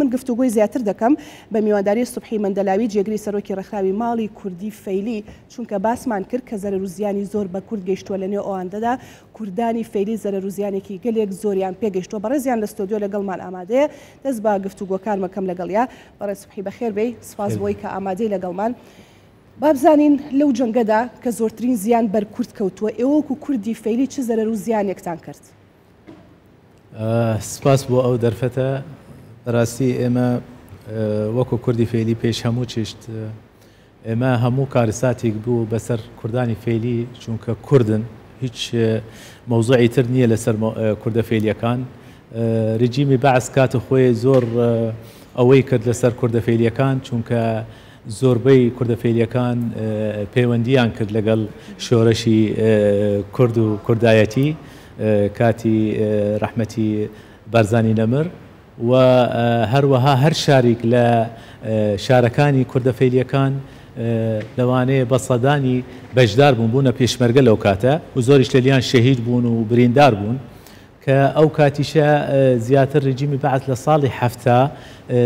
من گفتوگۆی زیاتر دەکەم بە میوانداری سوبحی مەندەلاوی جێگری سەرۆکی ڕێکخراوی ماڵی کوردی فەیلی، چونکە باسمان کرد کە زەرەر و زیانی زۆر بە کورد گەیشتووە لە نێو ئەواندەدا کوردانی فەیلی زەرەر و زیانێکی گەلێک زۆریان پێ گەیشتووە بەڕێزیان لە ستۆدیۆ لەگەڵمان ئامادەیە دەست بە گفتوگۆکانمەکەم لەگەڵیا. بەڕێز سوبحی بەخێر بێی، سوپاس بۆی کە ئامادەی لەگەڵمان. با بزانین لەو جەنگەدا کە زۆرترین زیان بەر کورد کەوتووە ئێوە وەکو کوردی فەیلی چ زەرەر و زیانێکتان کرد؟ سپاس بۆ ئەو دەرفەتە. بەراستی ئێمە وەکو کوردی فەیلی پێش هەموو چشت ئێمە هەموو کارساتێک بوو بەسەر کوردانی فەیلی چونکە کوردن هیچ مەوزوعی تر نییە لەسەر کوردە فەیلیەکان. رژیمی بەعس کات خۆی زۆر ئەوەی کرد لەسەر کوردە فەیلیەکان چونکە زۆربەی کوردە فەیلیەکان پەیوەندیان کرد لەگەڵ شۆرەشی کورد و کوردایەتی کاتی رەحمەتی بارزانی نەمر و هەروەها هەر شاریک لە شارەکانی کوردە فەیلیەکان لەوانەیە بە سەدانی بەشدار بوون بوونە پێشمەرگە لەو کاتە و زۆریش لەلیان شەهید بوون و بریندار بوون کە ئەو کاتیشە زیاتر رژیمی بەعس لە ساڵی 70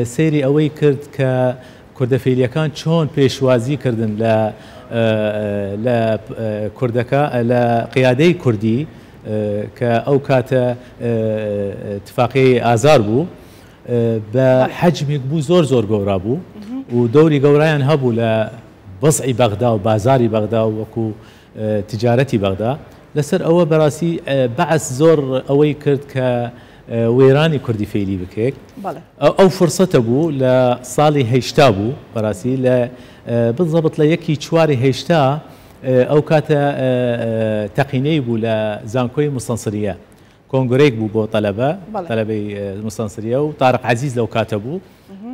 سەیری ئەوەی کرد کە کوردە فەیلیەکان چۆن پێشوازی کردن لە لە کوردەکە لە قیادەی کوردی کە ئەو کاتە اتفاقی ئازار بوو بە حەجمێک بوو زۆر زۆر گەورا بوو و دەوری گەورایان هەبوو لە بەزعی بەغدا و بازاری بەغدا و وەکو تجارەتی بەغدا. لەسەر ئەوە بەراستی بەعس زۆر ئەوەی کرد کە وێرانی کوردی فەیلی بکەێت. ئەو فرسەتە بوو لە ساڵی 80 بوو بەراستی لە بزەبت لە یەکی چواری 80 ئەو کاتە تەقینەی بوو لە زانکۆی مستەنسریە کۆنگرەیەک بوو بۆ تەلەبە تەلەبەی مستەنسریە و تارق عەزیز لەو کاتە بوو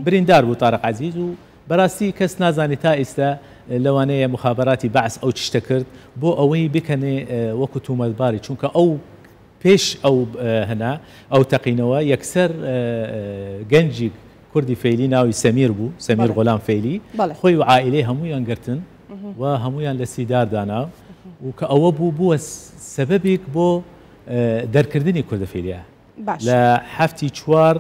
بریندار بوو تارق عەزیز و بەراستی کەس نازانێت تا ئیستا لەوانەیە مخابراتی بەعس ئەو چشتە کرد بۆ ئەوەی بکەنێ وەکو تومەتباری چونکە ئەو پێش ئەو هەنا ئەو تەقینەوە یەکسەر گەنجی کوردی فەیلی ناوی سەمیر بوو سەمیر غۆلام فەیلی خۆی و عائیلەی هەموویان گرتن و هەموویان لە سیدار دانا و کە ئەوە بوو بووە سەبەبێک بۆ دەرکردنی کوردە فەیلیە لە هەفتی چوار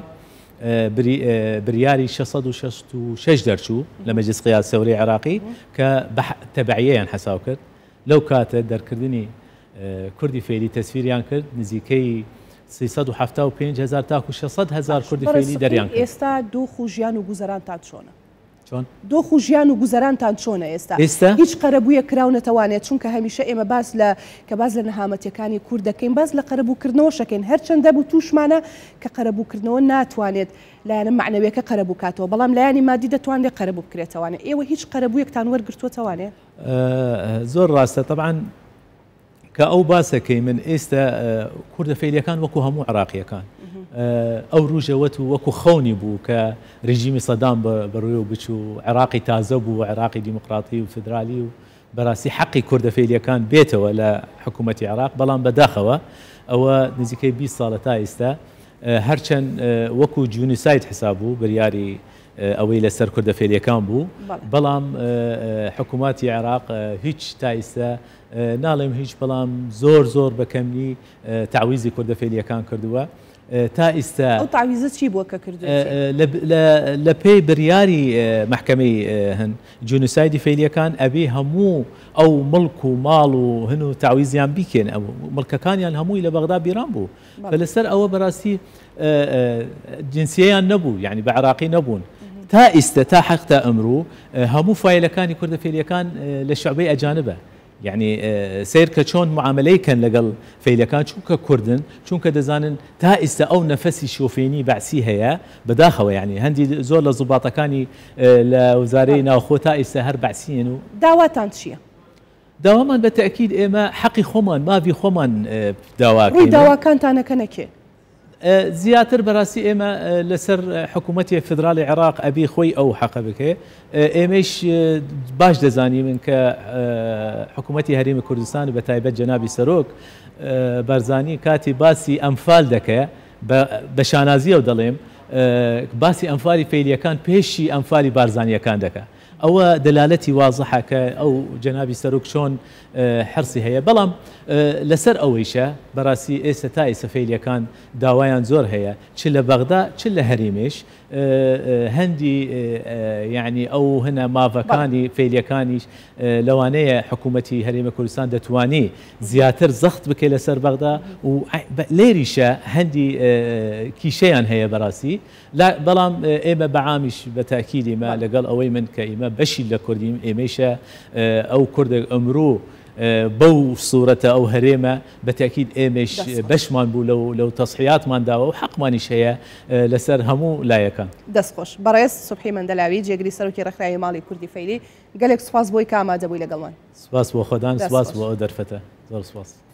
بریاری 666 دەرچوو لە مەجلس قیاد سەوری عێراقی کە بە تەبعیەیان حەساو کرد لەو کاتە دەرکردنی کوردی فەیلی تەسفیریان کرد نزیکەی 375 هەزار تاکو 600 هەزار کوردی فەیلی دەریان کرد. ئێستا دۆخ و ژیان و گوزەرانتان چۆنە؟ چۆن؟ دۆخ و ژیان و گوزەرانتان چۆنە ئێستا؟ ئێستا؟ هیچ قەرەبوویەک کراونەتەوانێ چونکە هەمیشە ئێمە باس لە کە باس لە نەهامەتیەکانی کورد دەکەین باس لە قەرەبووکردنەوەش ئەکەین هەرچەندە بوو تووشمانە کە قەرەبووکردنەوە ناتوانێت لایەنە مەعنەویەکە قەرەبوو کاتەوە بەڵام لایەنی مادی دەتوانرێت قەرەبوو بکرێتەوانێ ئێوە هیچ قەرەبوویەکتان وەرگرتووەتەوانێ؟ زۆر ڕاستە تەبعەن کە ئەو باسەکەی من ئێستا کوردە فەیلیەکان وەکو هەموو عراقیەکان ئەو روژەوەت و وەکو خەونی بوو کە رژیمی سەدام بەڕوێ و بچوو عراقی تازە بوو عراقی دیموکراتی و فدرالی و بەراستی حەقی کوردە فەیلیەکان بێتەوە لە حکوومەتی عراق بەڵام بەداخەوە ئەوە نزیکەی 20 ساڵە تا ئێستا هەرچەند وەکو جینۆساید حساب بوو بریاری ئەوەی لەسەر کوردە فەیلیەکان بوو بەڵام حکوومەتی عێراق هیچ تا ئیستا ناڵێم هیچ بەڵام زۆر زۆر بە کەمی تەعویزی کوردە فەیلیەکان کردووە تا ئیستا. ئەو تەعویزە چی بووە کە کردوویەتی؟ لە پێی بریاری مەحکەمەی هن جینۆسایدی فەیلیەکان ئەبێ هەموو ئەو مڵک و ماڵ و هن و تەعویزیان بیکێن ئەو مڵکەکانیان هەمووی لە بەغدا بیران بوو لەسەر ئەوە بەراستی جنسیەیان نەبوو یعنی بە عراقی نەبوون تا ئیستە تا حەق تا ئەمرو هەموو فایلەکانی کوردە فەیلیەکان لە شعبەی ئەجانبە یعنی سیر کە چۆن معاملەی کەن لەگەڵ فەیلەکان چونکە کوردن چونکە دەزانن تا ئیستا ئەو نەفەسی شۆفێنی بەعسی هەیە بەداخەوە یعنی هەندی زۆر لە زوباتەکانی لە وزارەی ناوخۆ تا ئیستا هەر بەعسیین و داواتان چییە؟ داوامان بە تەئکید ئێمە حەقی خۆمان ماڤی خۆمان داواکەین. ڕووی داواکانتان ئەکەنە کێ؟ زیاتر بەراستی ئێمە لەسەر حکوومەتی فیدراڵی عێراق ئەبی خۆی ئەو حەقە بکەێ ئێمەیش باش دەزانیمن کە حکوومەتی هەرێمی کوردستان بە تایبەت جەنابی سەرۆک بارزانی کاتی باسی ئەنفال دەکەێ بە شانازیەوە دەڵێم باسی ئەنفالی فەیلیەکان پێشی ئەنفالی بارزانیەکان دەکا. ئەوە دەلالەتی وازحە کە ئەو جەنابی سەرۆک چۆن حرسی هەیە بەڵام لەسەر ئەوەیشە بەڕاستی ئێستا تا ئێستا فەیلیەکان داوایان زۆر هەیە چ لە بەغدا چ لە هەرێمێش هەندی یعنی ئەو هەنە ماڤەکانی فەیلیەکانیش لەوانەیە حکوومەتی هەرێمی کوردستان دەتوانی زیاتر زەخت بکەی لەسەر بەغدا و لێریشە هەندی کیشەیان هەیە بەڕاستی بەڵام ئێمە بە عامیش بە تاکید ئیمە لەگەڵ ئەوەی من کە ئیمە بەشی لە کوردیم ئێمەیشە ئەو کوردە ئەمرو بەو سورەتە ئەو هەرێمە بە تاکید ئێمەیش بەشمان بوو لەو لەو تەسحیاتمان داوە و حەقمانیش هەیە لەسەر هەموو لایەکان. دەست خۆش. بەڕێز سوبحی مەندەلاوی جێگری سەرۆکی ڕێکخراوی ماڵی کوردی فەیلی گەلێک سوپاس بۆی کە ئامادە بووی لەگەڵمان. سوپاس بۆ خۆتان، سوپاس بۆ ئەو دەرفەتە. زۆر سوپاس.